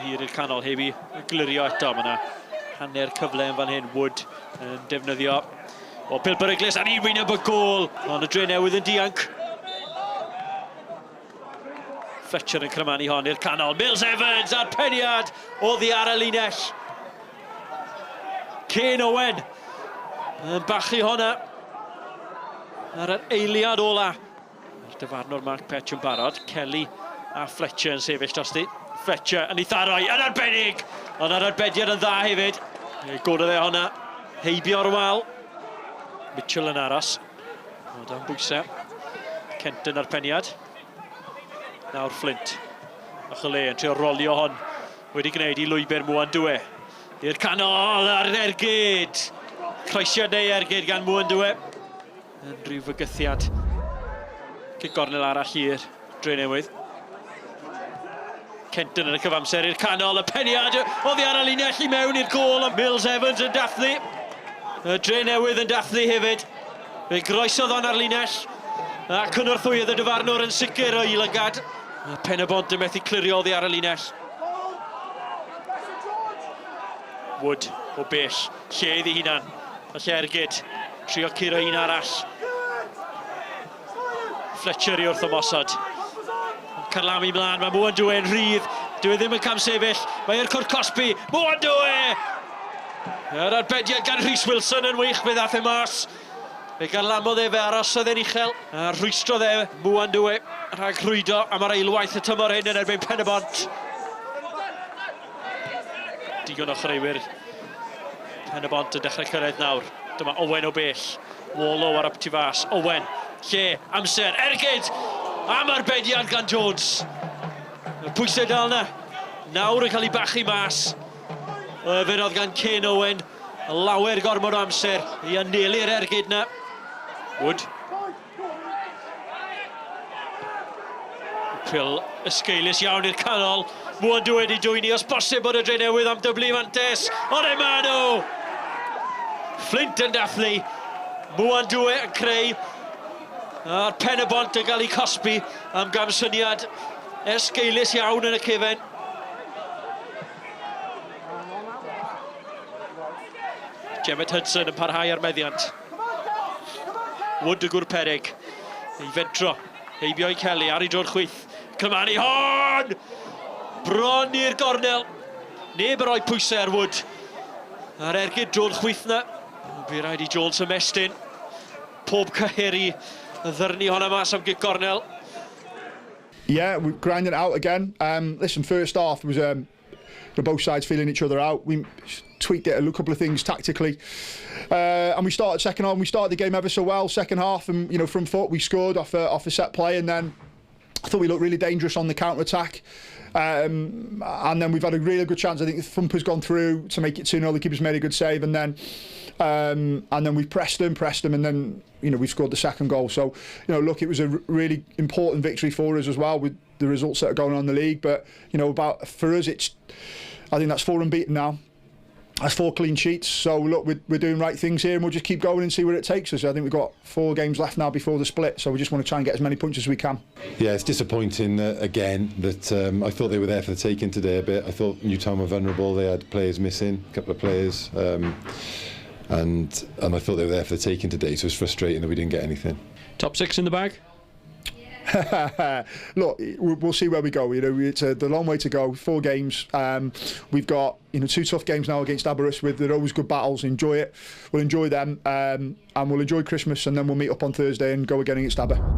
hir i'r canol, heb i glirio eto. Mae yna hanner cyfle yn fan hyn. Wood yn defnyddio o pil beryglus ar un wyneb y gôl. Ond y dre newydd yn dianc. Fletcher yn crymanu hon i'r canol. Mills Evans a'r peniad oddi ar y linell. Kane Owen yn bachu honna ar yr eiliad ola. Mae'r dyfarnwr Mark Petch yn barod. Kelly a Fletcher yn sefyll drosti. Fletcher yn ei tharoi yn arbennig! Ond ar arbediad yn dda hefyd. Gododd e honna. Heibio'r wal. Mitchell yn aros. O dan bwysau. Kenton ar peniad. Nawr Flint. Bach o le yn trio rolio hon. Wedi gwneud i lwybr Mwan Dwe. I'r canol a'r ergyd! Croesiad neu ergyd gan Mwan Dwe. Yn rhyw fygythiad. Cic gornel arall i'r Drenewydd. Kenton yn y cyfamser i'r canol, y peniad oddi ar y linell i mewn i'r gôl, a Mills Evans yn dathlu. Y Drenewydd yn dathlu hefyd. Fe groesodd on ar linell, a cynorthwyodd y dyfarnwr yn sicr o'i lygad. Pen y Bont yn methu clirio oddi ar y linell. Wood o bell, lle iddi hunan. Felly ergyd, trio curo un arall. Fletcher i wrth ymosod. Carlamu mlaen, mae Mwan Dwe yn rhydd. Dwi e ddim yn camsefyll. Mae e'r cwrt cosbi. Mwan Dwe! Yr arbediad gan Rhys Wilson yn wych, fe ddath e mas. Fe garlamodd e, fe arosodd e'n uchel. A rhwystrodd e Mwan Dwe rhag rhwydo am yr eilwaith y tymor hyn yn erbyn Pen-y-bont. Digon o chwaraewyr Pen-y-bont yn dechrau cyrraedd nawr. Dyma Owen o bell. Wallow ar up tu fas. Owen. Lle. Amser. Ergyd! Am arbediad gan Jones. Y pwysau dal na. Nawr yn cael ei bachu mas. Fe roedd gan Ken Owen lawer gormod o amser i anelu'r ergyd na. Wood. Pil ysgeilus iawn i'r canol. Mwan dwi wedi dwyni os bosib bod y Drenewydd am dyblu mantes. Ond e ma nhw! Flint yn dathlu. Mwan dwi yn creu. A'r pen y bont yn cael ei cosbi am gamsyniad esgeulus iawn yn y cefen. Jemmet Hudson yn parhau ar meddiant. Wood y gwr perig. Ei fentro. Heibio i Kelly ar ei dro'r chwith. Cymanu hon! Bron i'r gornel. Neb yn rhoi pwysau ar Wood. A'r ergyd dro'r chwith na. Bu rhaid i Jones ymestyn. Pob cyhyr i ddyrnu honna mas am gic gornel. Yeah, we're grinding it out again. Um, listen, first half was um, know, both sides feeling each other out. We tweaked it a couple of things tactically, uh, and we started second half. And we started the game ever so well second half, and you know from foot we scored off a, off a set play, and then I thought we looked really dangerous on the counter attack. Um, and then we've had a really good chance. I think the Thumper's gone through to make it 2 0. The keeper's made a good save, and then um, and then we've pressed them, pressed them, and then you know we've scored the second goal. So you know, look, it was a really important victory for us as well with the results that are going on in the league. But you know, about for us, it's I think that's four unbeaten now. That's four clean sheets. So look, we're, we're doing right things here, and we'll just keep going and see where it takes us. I think we've got four games left now before the split, so we just want to try and get as many points as we can. Yeah, it's disappointing that, again that um, I thought they were there for the taking today a bit. I thought Newtown were vulnerable. They had players missing, a couple of players. Um, and and I thought they were there for the taking today, so it's frustrating that we didn't get anything. Top six in the bag? Look, we'll see where we go. You know, it's a the long way to go. Four games. Um, we've got you know two tough games now against Aberystwyth. They're always good battles. Enjoy it. We'll enjoy them, um, and we'll enjoy Christmas, and then we'll meet up on Thursday and go again against Aber.